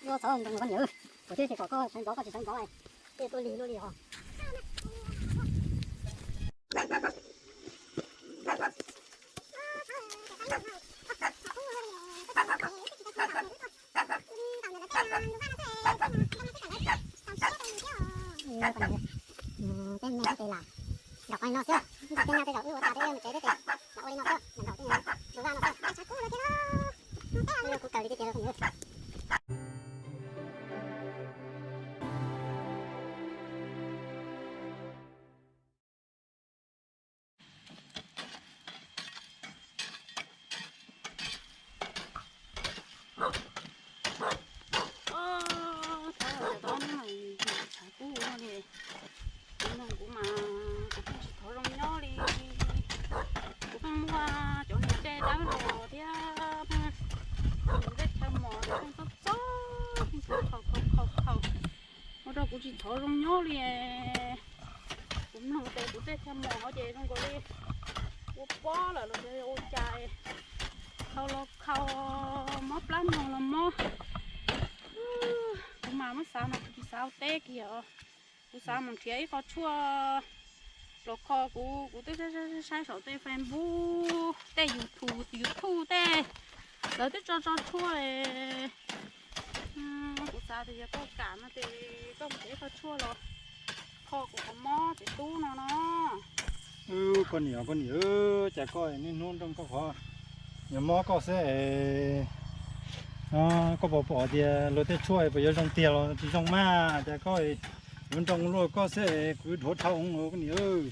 Yuav txhob nroo koj niam, kuv twb tsis kom koj sawv ntxov koj tsis sawv ntxov, tej tuaj lig luaj li os. Tej me tej tes lam nrog qhov no xwb, nrog tej no tej zaum wb ua tas peb mus tsev peb tes lam ua li no xwb, nrog tej ntug vaj no xwb, tshav kub no thiab, kuv kawg li tej tes los. Tshav kub no li, kuv no kuv mas kuv pheej tsis thov zoo nyob li. Kuv pheej muaj cov niag dej dawb los thiab pheej mus dej chaw mos pheej txob txob pheej khaus khaus khaus khaus, ua rau kuv tsis thov zoo nyob li. Kuv mloog tes kuv dej chaw mos ces zoo nkaus li ua pob lawm los ua cas, khaus los khaus, mob plab mloog los mob. Kuv mas muab xav mas kuv tsis xav ua teb kiag os. Kuv xav mus nrhiav ib qho tshuaj los kho kuv, kuv twb saib saib saum tej Facebook, tej YouTube, YouTube tej, lawv twb tso tso tshuaj. Kuv xav tias yog koj kam no ces koj mus nrhiav ib qho tshuaj los kho kuv qhov mob tsev tub no no. Koj niam, koj niam, cas koj niaj hnub nroo koj qhov niag mob koj xwb es, koj puas pom tias luag tej tshuaj puas yuav zoo tiag los tsis zoo mas, cas koj yuav nroo luaj koj xwb es kuv dhuav dhau koj niam.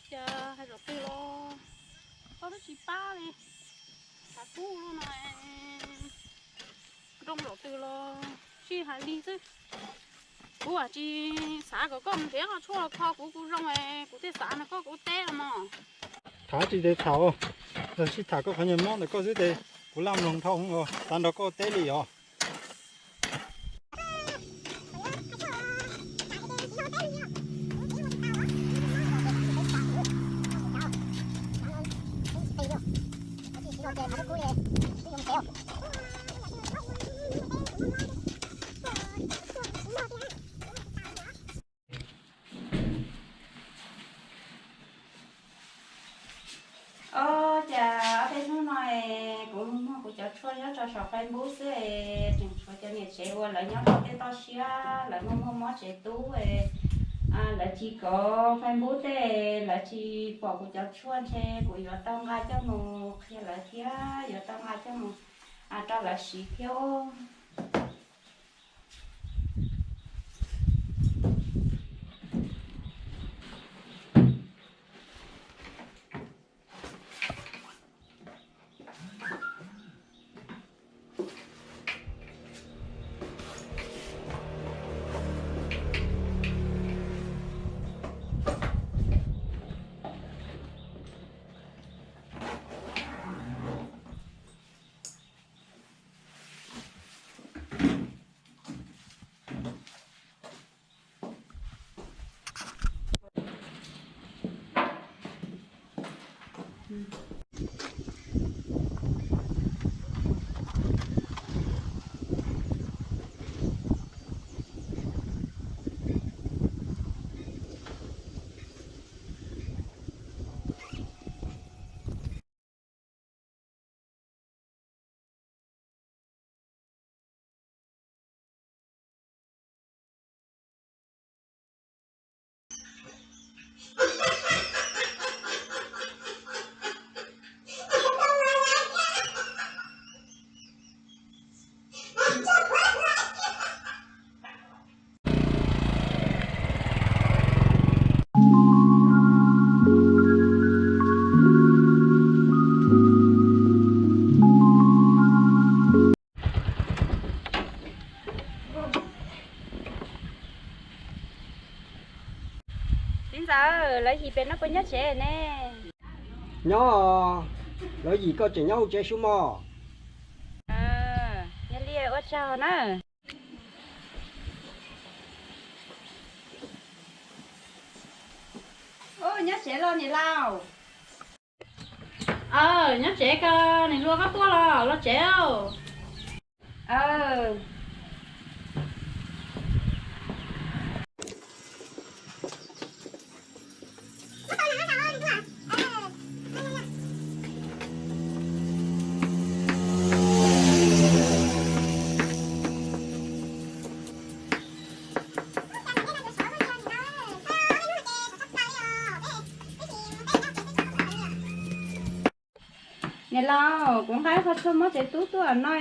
Cas hais zaum twg los koj twb tsis pab li, xav kub no, nroo zaum twg los sij hais li xwb. Kuv tsis xav kom koj mus nrhiav qhov tshuaj los kho kuv, kuv zoo es kuv thiaj xav no koj kuv teb los mas. Tham tsis tau tham, los sib tham koj qhov niag mob ntawm koj xwb ces kuv laj mloog dhau, xav nrog koj teb li os. Ov, cas ob peb hnub no es kuv muag kuv cov tshuaj nyob rau saum Facebook xwb es tseem tshuav cov niam tsev uas lawv nyob rau tej toj siab lawv muaj muaj mob tsev tub es lawv tsis kov Facebook tej, lawv tsis pom kuv cov tshuaj ntshe kuv yuav tau nqa coj mus qhia lawv thiab yuav tau nqa coj mus rau lawv siv thiab. Txiv ntxawm, lawv yim pem no puas nyob tsev ne? Nyob, lawv yim koj tseem nyob hauv tsev sub mog. Yog li ua tsaug na. Nyob tsev los niam laus? Nyob tsev ko, niam hluas koj tuaj los, los tsev. Niam laus, kuv nqa ib qho tshuaj mob tsev tub tuaj no,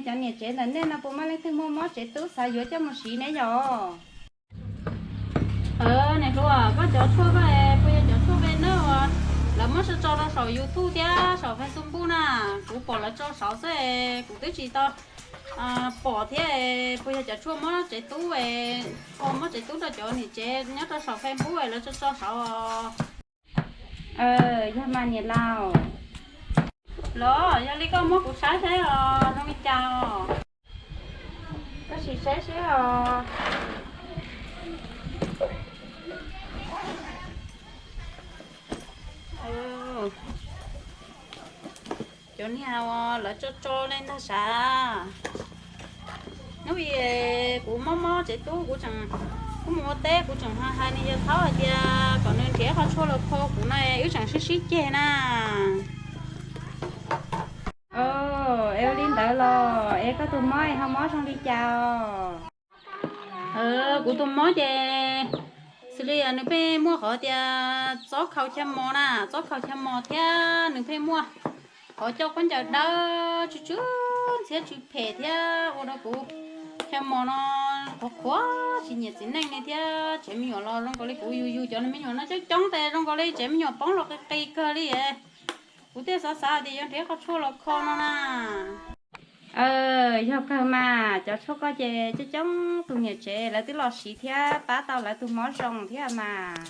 cov niam tsev ntawm nej no puas muaj leej twg muaj mob tsev tub xav yuav coj mus siv ne yom? Niam hluas, koj cov tshuaj koj puas yog cov tshuaj ve na uas lawv muab tso tso rau saum YouTube thiab saum Facebook na? Kuv pom lawv tso saud xwb, kuv twb tsis tau pom thiab. Puas yog cov tshuaj mob tsev tub, tshuaj mob tsev tub rau cov niam tsev nyob rau saum Facebook lawv tso tso saud? Yog mas niam laus. Los yog li koj muab kuv saib saib os, zoo li cas os? Koj sim saib saib os. Cov niag uas lawv tso tso li ntag sav. Hnub i kuv mob mob tsev tub, kuv tseem, kuv mus ua teb kuv tseem hais nws yawg thaub hais tias kom nws nrhiav qhov tshuaj los kho kuv no, wb tseem sib sib ceg na. Es ua li ntawd los es koj tus mob ho mob zoo li cas os? Kuv tus mob ces xws li nws pheej muaj qhov tias txob khaus chaw mos na, txob khaus chaw mos thiab nws pheej muaj qhov coj khaub ncaws dawb tsw tsw ntxhiab tsw phem thiab ua rau kuv chaw mos no qhuav qhuav tsis nyiam txiv neej li thiab. Tsev me nyuam los zoo nkaus li kuv yug yug cov me nyuam no coob coob tes zoo nkaus li tsev me nyuam poob los qis qis kawg li. Kuv thiaj xav xav tias yuav nrhiav qhov tshuaj los kho no na. Yog kawg mas, cov tshuaj koj ces coob coob tus niam tsev lawv twb los siv thiab pab tau lawv tus mob zoo thiab mas.